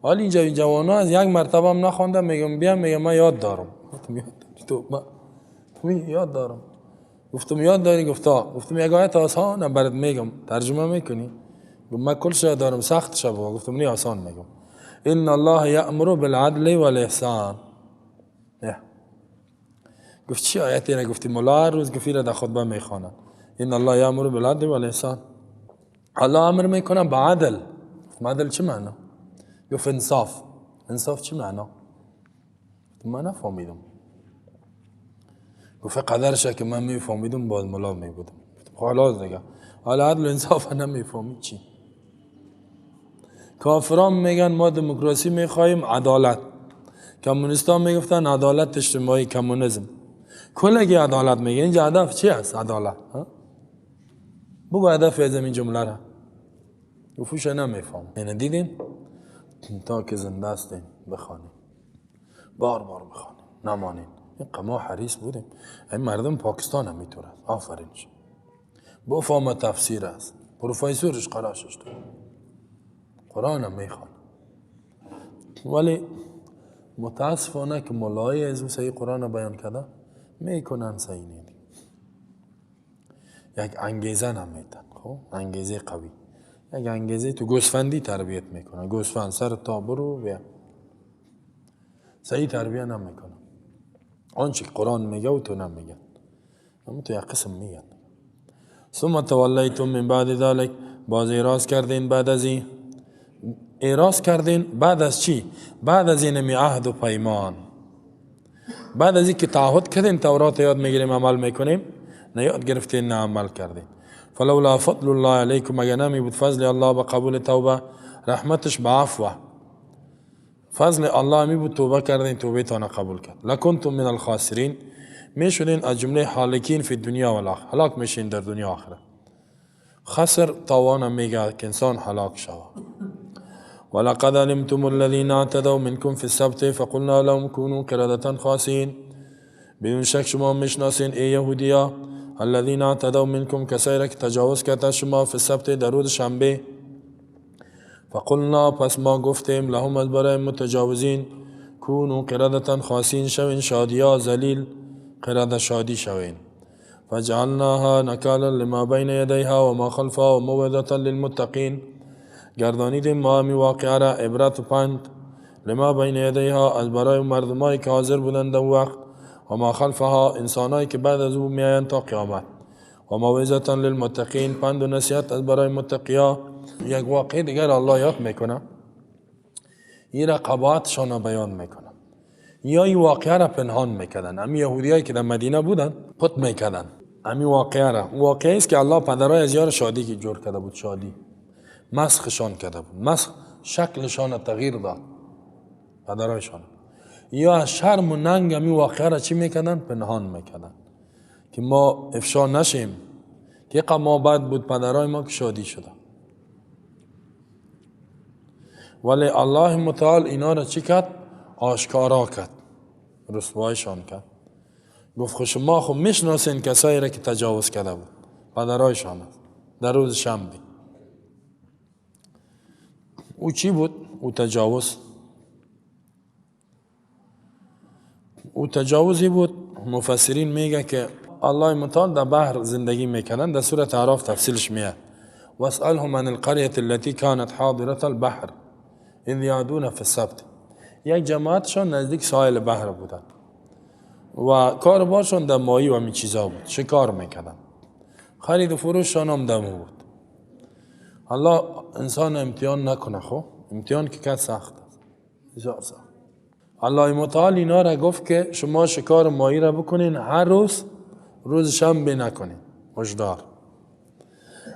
ولی اینجا جوان ها از یک مرتبه هم نخوانده، میگم بیا، میگم من یاد دارم. گفتم یاد داری تو؟ من یاد دارم. گفتم یاد داری؟ گفت ها. گفتم یک آیت آسان برات میگم، ترجمه میکنی؟ گفت من کلش یاد دارم، سخت شب. گفتم نه آسان میگم. ان الله یأمر بالعدل والاحسان. گفت چی آیتی را گفتی؟ مولا هر روز گفتی را در خطبه میخوانن. ان الله یأمر بالعدل والاحسان. الله امر میکنه به عدل. گفت عدل چه معنا؟ گفت انصاف. انصاف چه معنا؟ گفت من نفهمیدم. گفت قدرش که من میفهمیدم باز مولا میبودم. گفت خلاص دیگه، حالا عدل و انصاف نمیفهمی چی؟ کافران میگن ما دموکراسی میخواهیم، عدالت. کمونیستان میگفتن عدالت اجتماعی، کمونیسم. کلگی عدالت میگه. اینجا هدف چی است؟ عدالت. بگو هدف از این جمله را. گفوش نمیفهم. یعنی دیدین تا که زنده هستین بخوانیم، بار بار بخوانیم، نمانین. این ما حریص بودیم. این مردم پاکستان هم میتونه. آفرینش. بفهم تفسیر است. پروفسورش قراشش داد. قرآن هم میخوان. ولی متاسفانه که مولای از او صحیح قرآن بیان کرده میکنن صحیح نیست. یک انگیزه نمیتن، خب انگیزه قوی، یک انگیزه تو گوسفندی تربیت میکنن. گوسفند سر تا برو بیا، صحیح تربیت نمیکنن. آنچه قرآن میگه و تو نمیگن، اما تو یک قسم میگن. ثم تولیتم من بعد ذلک، باز اعراض کردین بعد از این. اعراض کردین بعد از چی؟ بعد از این می عهد و پیمان، بعد از این که تعهد کردین تورات یاد میگیریم عمل میکنیم، نه یاد گرفتین نه عمل کردین. فلولا فضل الله علیکم، اگر نمی بود فضل الله به قبول توبه، رحمتش به عفو. فضل الله می بود توبه کردین، توبه تان قبول کرد. لکنتم من الخاسرین، میشدین از جمله هالکین فی دنیا و الاخره، هلاک میشین در دنیا آخرت. خسر تاوان میگه که انسان هلاک شود. ولقد علمتم الذين اعتدوا منكم في السبت فقلنا لهم كونوا قردة خاسئين. بدون شک شما میشناسین ای یهودیا، الذين اعتدوا منكم، کسایی را که تجاوز کرده شما، فی السبت در روز شنبه. فقلنا، پس ما گفتیم، لهم از برای متجاوزین، كونوا قردة خاسئين، شوین شادیا ذلیل، قرده شادی شوین. فجعلناها نکالا لما بین یدیها و ما خلفها و موعظة للمتقین. گردانیدیم ما می واقعه را عبرت و پند، لما بین یدیها، از برای مردمایی که حاضر بودند در وقت، و ما خلفها، انسانایی که بعد از او میآیند تا قیامت، و موعظة للمتقین، پند و نصیحت از برای متقیا. یک واقعه دیگر الله یاد میکنه، این را قباحتشان را بیان میکنه. یا این واقعه را پنهان میکردن، امی یهودیایی که در مدینه بودن پت میکردن امی واقعه را. واقعه است که الله پدرای از یار شادی که جور کرده بود، شادی مسخشان کرده بود، مسخ شکلشان تغییر داد پدرایشان. یا از شرم و ننگ امی واقعه را چی میکردن؟ پنهان میکردن که ما افشا نشیم که ما بد بود پدرای ما که شادی شده. ولی الله متعال اینا را چی کرد؟ آشکارا کرد، رسوایشان کرد. گفت خب شما خب میشناسین کسایی را که تجاوز کرده بود پدرایشان است در روز شنبه. او چی بود؟ او تجاوز، او تجاوزی بود. مفسرین میگه که الله متعال در بحر زندگی میکنن، در سورة اعراف تفصیلش میاد. واسألهم عن القرية التي كانت حاضرة البحر اذ يعدون في السبت. یک جماعتشان نزدیک ساحل بحر بودن و کاربارشان در ماهی و می چیزا بود، شکار میکردن، خرید و فروششان هم دمو بود. الله انسان امتحان نکنه، خب امتحان که کرد سخت است، بسیار سخت. الله متعال اینا را گفت که شما شکار ماهی را بکنین هر روز، روز شنبه نکنین، هشدار.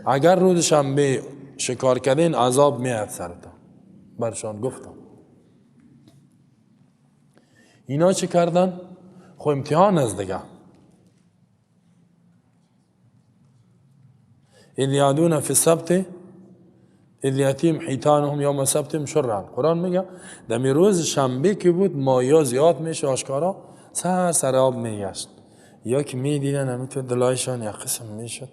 اگر روز شنبه شکار کردین عذاب میاد سرتان. برشان گفتم. اینا چه کردن؟ خب امتحان است دیگه. اذ یعدون فی السبت اذ یأتیهم حیتانهم یوم سبتهم شرعا. قرآن میگه دمی روز شنبه که بود مایا زیاد میشه آشکارا، سر سر آب میگشت. یا که میدیدن همینطور دلایشان یک قسم میشد.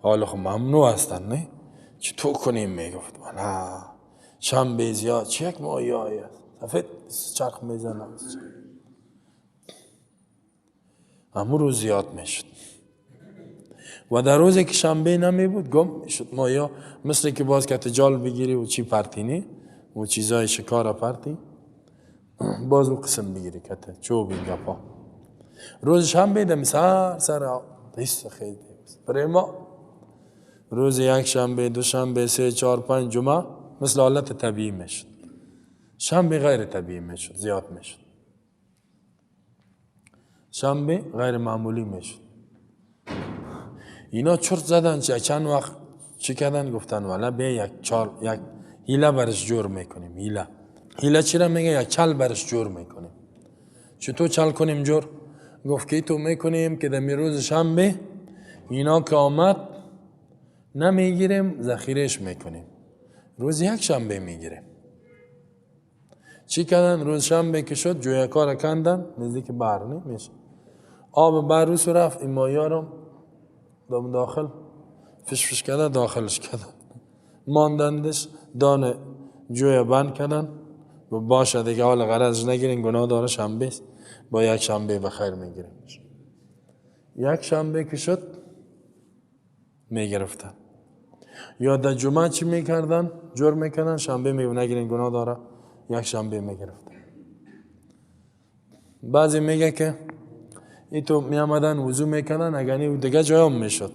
حالا خب ممنوع هستن نه؟ چطور کنیم؟ میگفت نه شنبه زیاد چه یک ماهی است، سفید چرخ میزنه، همون روز زیاد میشد. و در روزی که شنبه نمی بود گم میشد مایا، مثل که باز که جال بگیری و چی پرتینی و چیزای شکار پرتی، باز او قسم بگیری کته چوب این گپا. روز شنبه دم سر سر هیچ خیلی برای ما روز یک شنبه، دو شنبه، سه، چهار، پنج، جمعه مثل حالت طبیعی میشد. شنبه غیر طبیعی میشد، زیاد میشد. شنبه غیر معمولی میشد. اینا چرت زدن چند وقت چی کردن؟ گفتن والا به یک چال، یک هیله برش جور میکنیم. هیله، هیله چی را میگه؟ یک چل برش جور میکنیم. چطور چل کنیم جور؟ گفت که تو میکنیم که در روز شنبه اینا که آمد نمیگیریم، ذخیرهش میکنیم، روز یک شنبه میگیریم. چی کردن؟ روز شنبه که شد جویکا را کندن نزدیک بحر نمیشه، آب بحر روز رفت، این مایا رو داخل فش فش کردن، داخلش کردن، ماندندش، دانه جوی بند کردن و باشه دیگه حال غرض نگیرین، گناه داره، شنبه است، با یک شنبه بخیر میگیریم. یک شنبه که شد میگرفتن. یا در جمعه چی میکردن؟ جور میکردن، شنبه می نگیرین گناه داره، یک شنبه میگرفتن. بعضی میگه که ای تو میامدن وضو میکردن، اگر نی دیگه جای هم میشد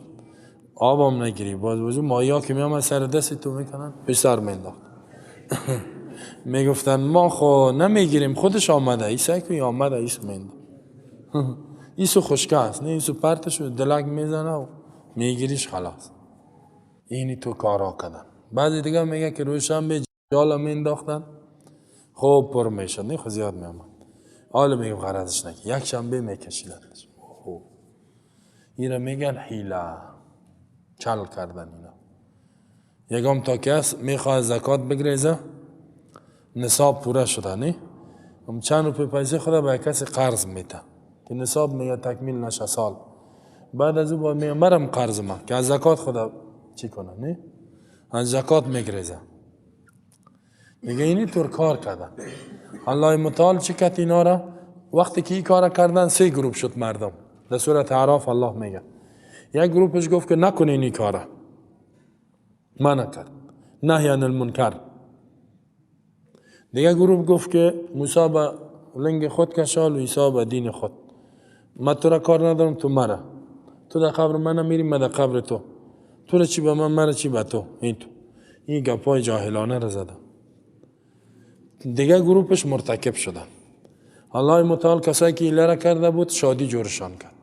آبم نگیری، باز وضو مایا که میامد سر دست تو میکنن پسر مینداخت. میگفتن ما خو نمیگیریم، خودش آمده، ایسا که آمده ایسو مینداخت. ایسو خشکه است، نه ایسو پرتش دلک میزنه و میگیریش خلاص. اینی تو کارا کردن. بعضی دیگه میگه که روز شنبه جالا مینداختن، خوب پر میشد، نه خو زیاد میامد. حالا میگم غرضش نکه، یک شنبه میکشیدنش. خوب این را میگن حیله، چل کردن اینا. یکم تا کس میخواد زکات بگریزه، نصاب پوره شده، نه هم چند روپیه پیسه خدا به کسی قرض میده که نصاب میگه تکمیل نشه سال. بعد از او با میگه مرم قرض ما که از زکات خدا چی کنه، نه از زکات میگریزه. میگه اینی طور کار کردن. الله متعال چی کرد اینا را؟ وقتی که این کار کردن سه گروپ شد مردم. در سورة اعراف الله میگه یک گروپش گفت که نکنین این کارا، ما نکرد، نهی عن المنکر. دیگه گروپ گفت که موسی به لنگ خود کشال و عیسی به دین خود، ما تو را کار ندارم، تو مرا، تو در قبر من میری، من در قبر تو، تو را چی به من، مرا چی به تو. این تو این گپای جاهلانه را زده. دیگه گروپش مرتکب شدن. الله متعال کسایی که ایله را کرده بود شادی جورشان کرد،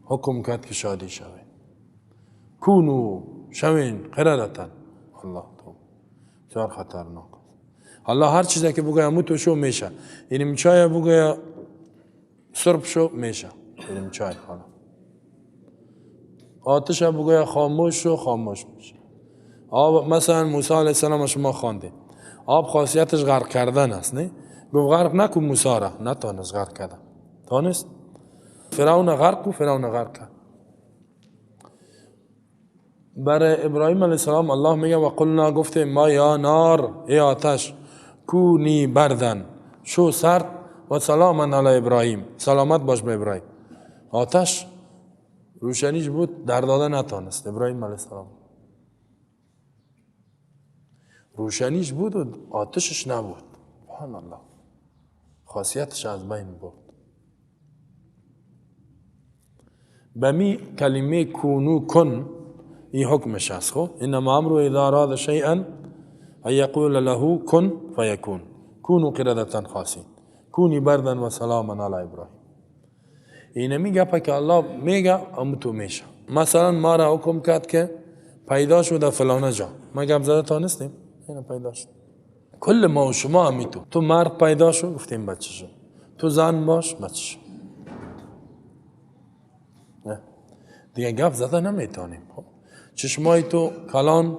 حکم کرد که شادی شوین، کونو شوین قردتن. الله تو بسیار خطرناک. الله هر چیزی که بگوید همو تو شو میشه. اینم چای بگوید سرب شو میشه، اینم چای. حالا آتش بگوید خاموش شو، خاموش میشه. آب مثلا موسی علیه السلام شما خواندید، آب خاصیتش غرق کردن است، نه؟ گفت غرق نکن موسی را، نتانست غرق کردن، تانست؟ فرعون غرق و فرعون غرق کرد. برای ابراهیم علیه السلام الله میگه و قلنا، گفتیم ما یا نار، ای آتش، کونی بردن، شو سرد، و سلاما علی ابراهیم، سلامت باش به ابراهیم. آتش روشنیش بود، در داده نتانست ابراهیم علیه السلام. روشنیش بود و آتشش نبود. سبحان الله، خاصیتش از بین برد. به می کلمه کونو کن، این حکمش است. خب انما امره اذا اراد شیئا ان یقول له کن فیکون، کونو قردة خاسین، کونی بردا و سلاما علی ابراهیم. اینمی گپه که الله میگه امو تو میشه. مثلا ما را حکم کرد که پیدا شد در فلانه جا، ما گپ زده تانستیم، اینه پیدا شد. کل ما و شما همی تو، تو مرد پیدا شد گفتیم بچه شد، تو زن باش بچه شد. دیگه گپ زده نمیتونیم. چشمای تو کلان،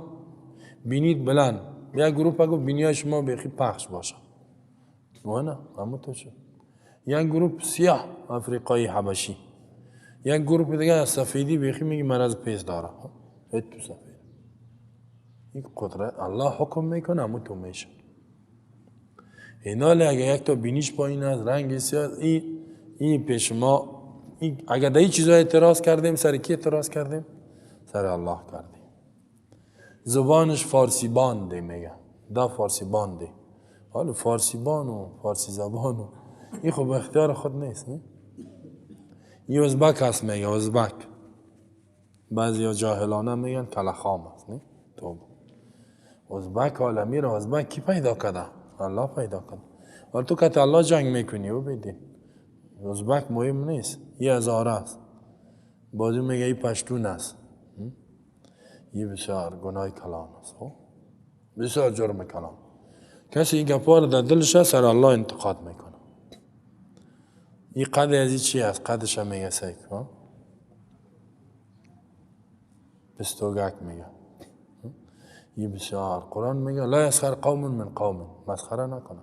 بینید بلند. یک گروه گفت بینیای شما بیخی پخش باشه، و نه همون تو شد. یک گروه سیاه افریقایی حبشی، یک گروه دیگه سفیدی بیخی میگه مرض پیس داره، تو سفید. این قدرت الله حکم میکنه، همون تو میشه. اینا اگه یک تا بینیش پایین است، رنگ سیاه، این پیش ما، اگه در این چیزا اعتراض کردیم، سر کی اعتراض کردیم؟ سر الله کردیم. زبانش فارسی بانده میگه، دا فارسی بانده. حالا فارسی بان و فارسی زبان و این خب اختیار خود نیست، نه؟ این ازبک هست میگه، ازبک. بعضی ها جاهلانه میگن کلخام است، نه؟ تو ازبک عالمی را ازبک کی پیدا کرده؟ الله پیدا کرده. ولی تو که الله جنگ میکنی و بیدین ازبک مهم نیست، یه هزاره است. بازی میگه این پشتون است. یه بسیار گناه کلام است، بسیار جرم کلام. کسی این گپا رو در دلش سر الله انتقاد میکنه. این قد از این چی است؟ قدش هم میگه سیک، پستوگک میگه. یه بسیار قرآن میگه لا یسخر قوم من قوم، مسخره نکنه.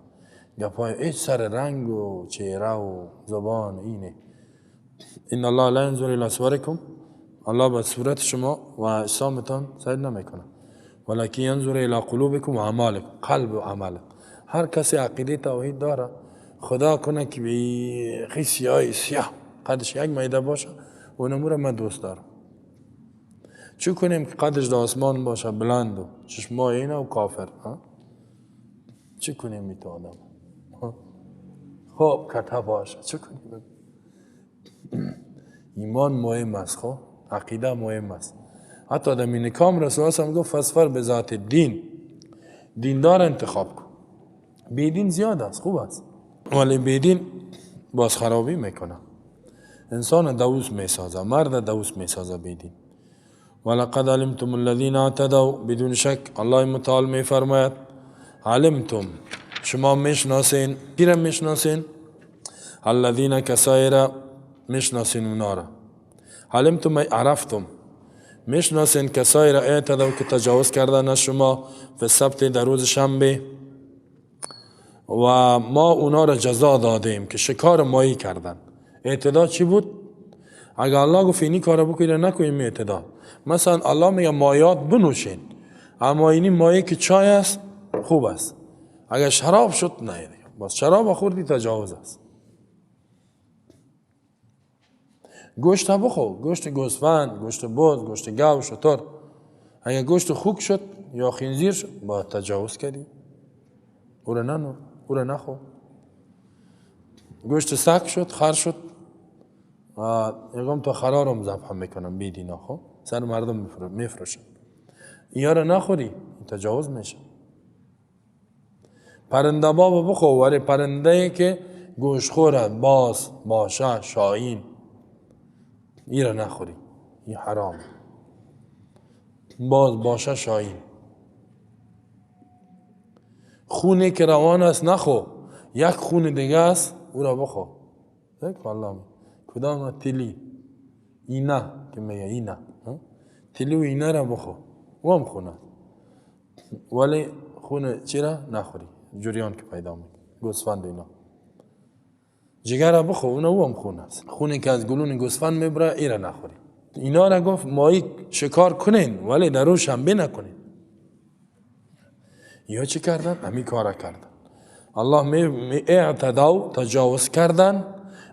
گپای هیچ سر رنگ و چهره و زبان اینه. ان الله لا ينظر الى صورکم، الله به صورت شما و اجسامتان سیر نمیکنه، ولکن ینظر الى قلوبکم و اعمالکم، قلب و عمل. هر کسی عقیده توحید داره، خدا کنه که بی سیاه سیاه قدش یک میده باشه، اونمو را من دوست دارم. چه کنیم که قدش در آسمان باشه بلند و چشمای اینه و کافر، ها؟ چه کنیم می تو آدم؟ خب کته باشه، چه کنیم؟ ایمان مهم است، خب عقیده مهم است. حتی در مینکام رسول الله گفت فسفر به ذات دین، دیندار انتخاب کن. بیدین زیاد است، خوب است، ولی بیدین باز خرابی میکنه، انسان دوست میسازه، مرد دوست میسازه بیدین. ولقد علمتم الذین اعتدوا، بدون شک الله متعال میفرماید علمتم شما میشناسین، کی میشناسین؟ الذین کسایی را میشناسین اونا را. علمتم ای عرفتم، میشناسین کسایی را اعتدوا که تجاوز کردن از شما فی السبت در روز شنبه، و ما اونا را جزا دادیم که شکار ماهی کردن. اعتدا چی بود؟ اگر الله گفت اینی کارو بکنید نکنیم اعتدا. مثلا الله میگه مایات بنوشین، اما اینی مایه که چای است خوب است، اگر شراب شد نه، باز شراب خوردی تجاوز است. گوشت بخور، گوشت گوسفند، گوشت بز، گوشت گاو، شتر. اگر گوشت خوک شد یا خنزیر شد باید تجاوز کردی، او را ننو، او را نخور. گوشت سگ شد، خر شد، و یکم تا خرارم ذبح میکنم بی دینا، خب سر مردم میفروشن. یا را نخوری تجاوز میشه. پرنده بابا بخور، ولی پرنده که گوشت خورد، باز، باشه، شاهین، ای را نخوری، این حرام. باز، باشه، شاهین. خونه که روان است نخو، یک خون دیگه است او را بخو. یک والله کدام تلی اینه که میگه اینه تلی و اینه را بخو، او هم خونه، ولی خون چی را نخوری، جریان که پیدا میکنه گوسفند اینا. جگر را بخو، اون او هم خون است. خونی که از گلون گوسفند میبره ای را نخوری. اینا را گفت ماهی شکار کنین ولی در روز شنبه نکنین. یا چی کردن؟ همی کار کردن. الله می اعتداو تجاوز کردن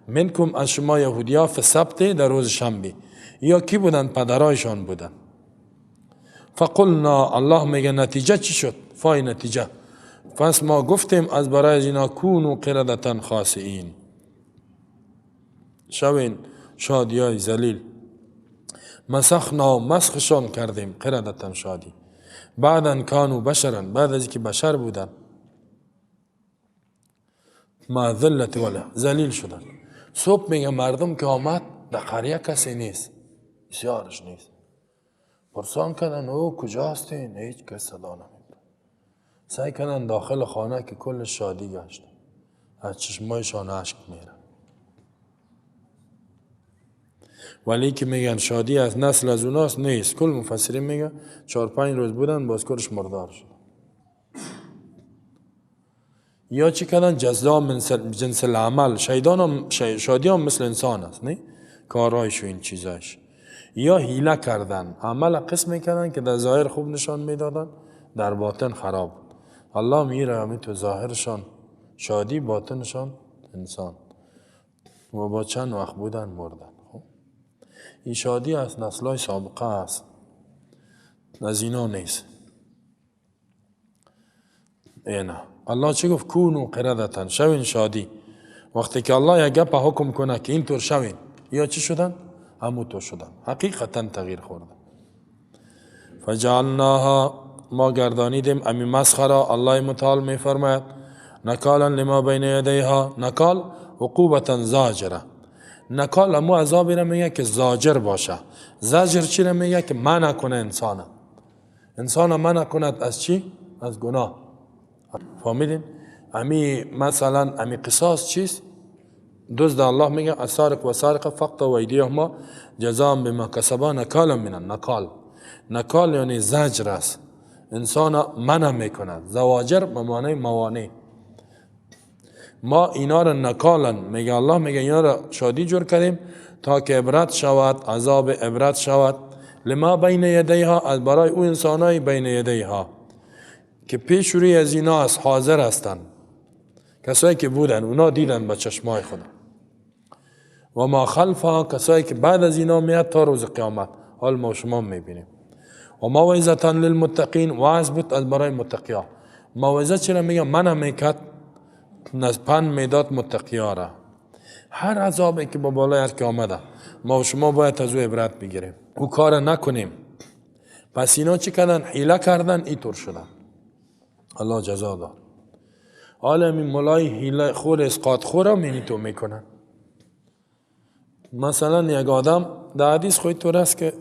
منکم از شما یهودیا فی السبت در روز شنبه. یا کی بودن؟ پدرایشان بودن. فقلنا، الله میگه نتیجه چی شد؟ فای نتیجه. پس ما گفتیم از برای اینا کونو قردة خاسئین، شوین شادیای ذلیل. مسخنا، مسخشان کردیم، قردة شادی. بعدا کانو بشرا، بعد از اینکه بشر بودن، ما ذلت ولا ذلیل شدن. صبح میگه مردم که آمد در قریه کسی نیست، بسیارش نیست. پرسان کردن او کجا هستین؟ هیچ کس صدا نمیده. سعی کردن داخل خانه که کل شادی گشت، از چشمایشان اشک میره. ولی که میگن شادی از نسل از اوناست نیست. کل مفسرین میگن 4-5 روز بودن باز کلش مردار شد. یا چی کردن؟ جزا من جنس العمل. شیطان هم شادی هم مثل انسان است، نه؟ کارایش و این چیزایش. یا حیله کردن، عمل قسم کردن که در ظاهر خوب نشان میدادن، در باطن خراب. الله میره همین تو ظاهرشان شادی، باطنشان انسان. و با چند وقت بودن مردن. این شادی از نسل‌های سابقه است، از اینا نیست. اینه الله چی گفت؟ کونو قردة، شوین شادی. وقتی که الله یک گپ حکم کنه که اینطور شوین، یا چی شدن؟ همونطور شدن، حقیقتا تغییر خوردن. فجعلناها، ما گردانیدیم امی مسخره. الله متعال میفرماید نکالا لما بین یدیها، نکال عقوبتا زاجره. نکال امو عذابی را میگه که زاجر باشه. زاجر چی را میگه؟ که منع کنه انسانه، انسان منع کند از چی؟ از گناه. فهمیدین؟ امی مثلا امی قصاص چیست؟ دزد الله میگه السارق و سارقه فقطعوا ایدیهما جزاء بما کسبا نکالا من النکال. نکال یعنی زجر است، انسان منع میکند. زواجر به معنی موانع. ما اینا را نکالن میگه الله، میگه اینا را شادی جور کردیم تا که عبرت شود، عذاب عبرت شود. لما بین یدیها، از برای او انسانای بین یدیها که پیش روی از اینا است، حاضر هستند، کسایی که بودن اونا دیدن با چشمای خود. و ما خلفها، کسایی که بعد از اینا میاد تا روز قیامت، حال ما شما میبینیم. و موعظة للمتقین، وعظ بود از برای متقیا. موعظه چرا میگه؟ منع میکرد، پند میداد متقیا را. هر عذابی که با بالای هر که آمده، ما و شما باید از او عبرت بگیریم، او کار نکنیم. پس اینا چی کردن؟ حیله کردن، اینطور شدن. الله جزا داد. حالا این ملای حیله خور اسقاط خور هم اینطور میکنن. مثلا یک آدم در حدیث خود طور است که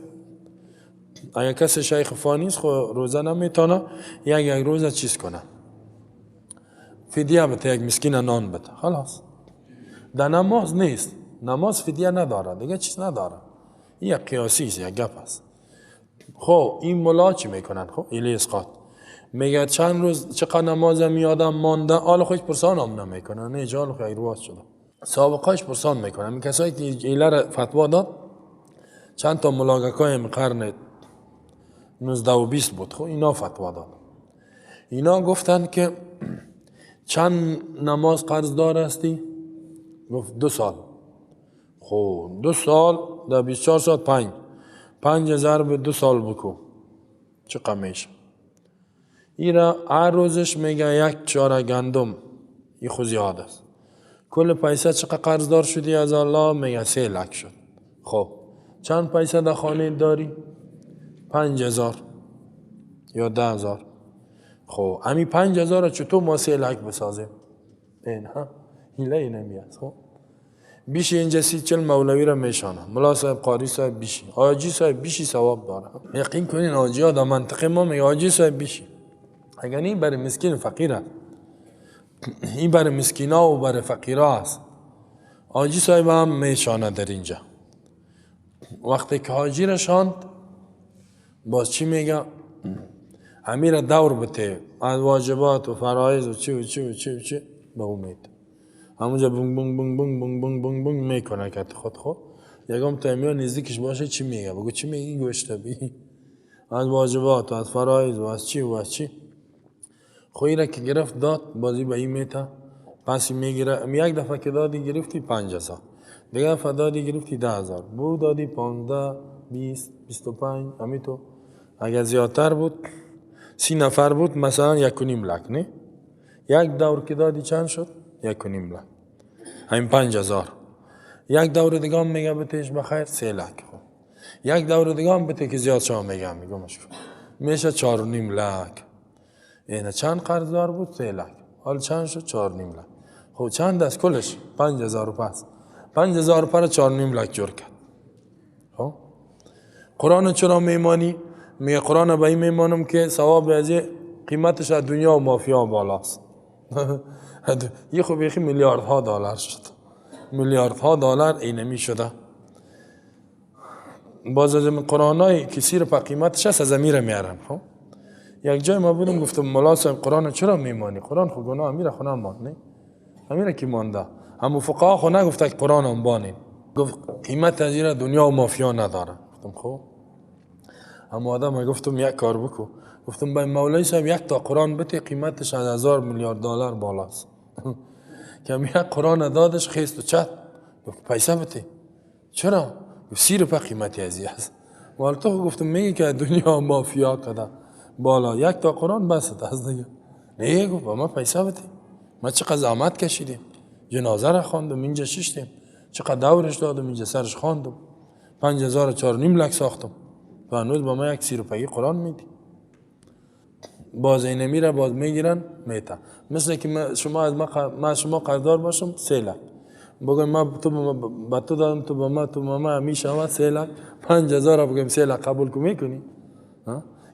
اگر کسی شیخ فانی است خو روزه نمیتونه یک روزه چیز کنه، فدیه بده، یک مسکین نان بده، خلاص. در نماز نیست، نماز فدیه نداره، دیگه چیز نداره. این یک قیاسی است، یک گپ است. خب این ملا چی میکنن؟ خب ایلی اسقاط میگه چند روز چقدر نماز میادم مانده، حال خودش پرسان هم نمیکنه، نه جال خیر واز شده، سابقهش پرسان میکنه. این کسایی که ایله را فتوا داد چند تا ملاگکای قرن 19 و 20 بود، خب اینا فتوا داد. اینا گفتن که چند نماز قرضدار هستی؟ گفت 2 سال. خب 2 سال در 24 ساعت 5 ضرب 2 سال بکو چقدر میشه؟ ایرا هر روزش میگه 1 چاره گندم، این خو زیاد است. کل پیسه چقدر قرضدار شدی از الله؟ میگه 3 لک شد. خب چند پیسه در خانه داری؟ 5000 یا 10000. خب امی 5000 چطور ما 3 لک بسازیم؟ این ها هیله اینمی است. خب بیشی اینجا 30-40 مولوی را میشانه، ملا صاحب، قاری صاحب بیشی، حاجی صاحب بیشی ثواب داره. یقین کنین حاجی ها در منطقه ما میگه حاجی صاحب بیشی، اگر این برای مسکین فقیر است، این برای مسکینا و برای فقیرا است. حاجی صاحب هم میشانه در اینجا. وقتی که حاجی را شاند باز چی میگه؟ امیر دور بته از واجبات و فرایض و چی و چی و چی و چی به امید همونجا بونگ بونگ بونگ بونگ بونگ بونگ بونگ بونگ میکنه که خود خود یکم تایمیا نزدیکش باشه چی میگه؟ بگو چی میگی گوشته بی از واجبات و از فرایض و از چی و از چی. خویی را که گرفت داد بازی به این میته، پس میگیره. یک دفعه که دادی گرفتی 5000، دیگه دفعه دادی گرفتی 10000، بو دادی 15 20 25، همی تو اگر زیادتر بود 30 نفر بود مثلا 1.5 لک، نه؟ یک دور که دادی چند شد؟ 1.5 لک، همین 5000. یک دور دیگه هم میگه بتیش بخیر 3 لک. خب یک دور دیگه هم بته که زیاد شما میگم میگمش میشه 4.5 لک. اینه چند قرضدار بود؟ 3 لک. حال چند شد؟ 4.5 لک. خب چند است کلش؟ 5000 پس 5000 پر 4.5 لک جور کرد. خب قرآن چرا میمانی؟ میگه قرآن به این میمانم که ثواب از قیمتش از دنیا و مافیا بالاست. یه خب یخی میلیاردها دلار شد، میلیاردها دلار اینمی شده. باز از قرآنایی که سیر پا قیمتش هست از امیر میارن. خب یک جای ما بودم گفتم ملا صاحب قرآن چرا میمانی؟ قرآن خب گناه امیر خو نماند، نه امیر کی مانده؟ همو فقها خو نگفته که قرآن هم بانین، گفت قیمت از ایره دنیا و مافیا نداره. گفتم خب اما آدم گفتم یک کار بکو، گفتم به مولوی صاحب یک تا قرآن بده قیمتش از 1000 میلیارد دلار بالاست. که یک قرآن دادش خیست و چت، گفت پیسه بده. چرا؟ گفت 30 روپه قیمتی ازی است. ولی تو گفتم میگی که دنیا مافیا کده بالا، یک تا قرآن بس است دیگه. نه گفت با ما پیسه بده، ما چقدر زحمت کشیدیم، جنازه را خواندم اینجا ششتیم، چقدر دورش دادم اینجا سرش خواندم، 5000 4.5 لک ساختم و هنوز با ما یک 30 روپه‌ای قرآن میدی. باز اینه میره باز میگیرن میته. مثل که شما از ما شما قرضدار باشم 3 لک، بگم ما تو به تو دادم تو به ما تو به ما میشود 3 لک، 5000 بگم 3 لک قبول کو میکنی؟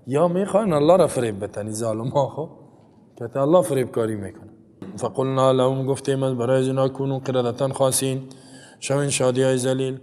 یا میخواین الله را فریب بتنی ظالم ها، خب که الله فریب کاری میکنه. فقلنا لهم گفتیم از برای اینا کونو قردتن خاصین، شوین شادی های ذلیل.